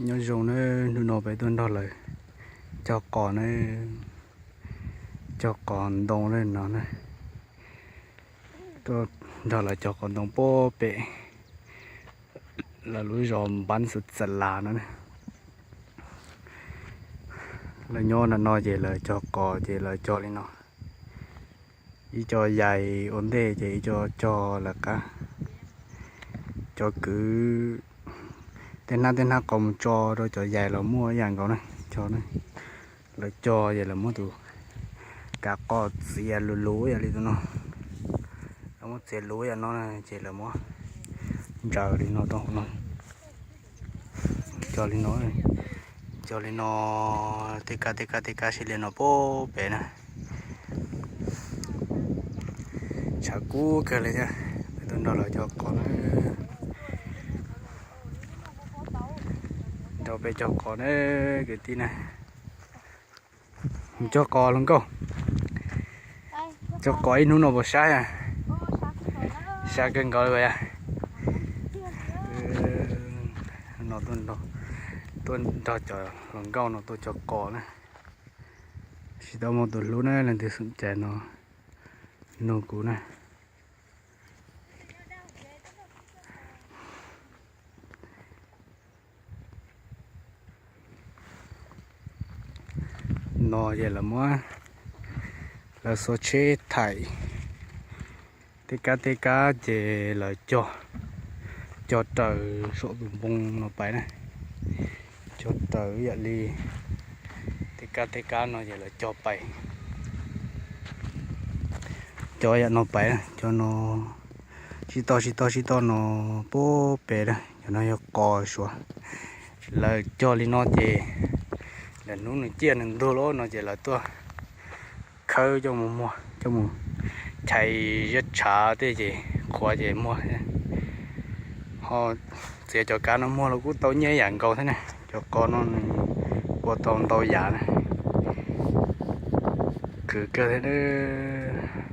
Nyob zoo na, hnub no peb tuaj nrog lawv cog qos na, cog qos ntoo na no na. Tuaj nrog lawv cog qos ntoo puag pem lawv lub zos Npab Xwm Txas Las no na. Lawv nyob no no ces lawv cog qos ces lawv cog li no. Ib co yais ua ntej ces ib co cog lawv qab. Cov kwv tej hnab tej hnab qos mus tso rau cov yais los muaj ib yam nkaus na. Cog na, lawv cog ces lawv muab tus kav qos txiav luv luv yam li tus no. Lawv muab txiav luv yam no na ces lawv muab ntsaws li no rau hauv no. Cog li no, cog li no, tej kab tej kab tej kab sib li no puag pem na. Tshav kub kawg li thiab, peb tuaj nrog lawv cog qos na. Nrog peb cog qos na kwv tij na. Cog qos hluas nkauj, cog qos ib hnub no puas sab? Sab kawg nkaus li as. No tuaj nrog cov hluas nkauj no tuaj cog qos na. Tsis tau muaj tus hlub na, leej twg xom cai no nug kuv na. No ces lawv muab, lawv xuas tsheb thaim tej kab tej kab ces lawv cog, cog raws saum tus npoo no pais na. Cog raws ib yam li tej kab tej kab no ces lawv cog pais, cog yam no pais na, cog no sib toj sib toj sib toj no puag pem na. Cov no yog qos suav, lawv cog li no ces lawv hnub nws ciaj nws ntug lawm no ces lawv tuaj khawb coj mus muag, coj mus chais ziab tshav tej ces qhuav ces muag. Ho txiav cov kav no muag los kuj tau nyiaj yam nkaus thiab na. Cov qos no nws ua tau ntau yam na. Khwv kawg thiab.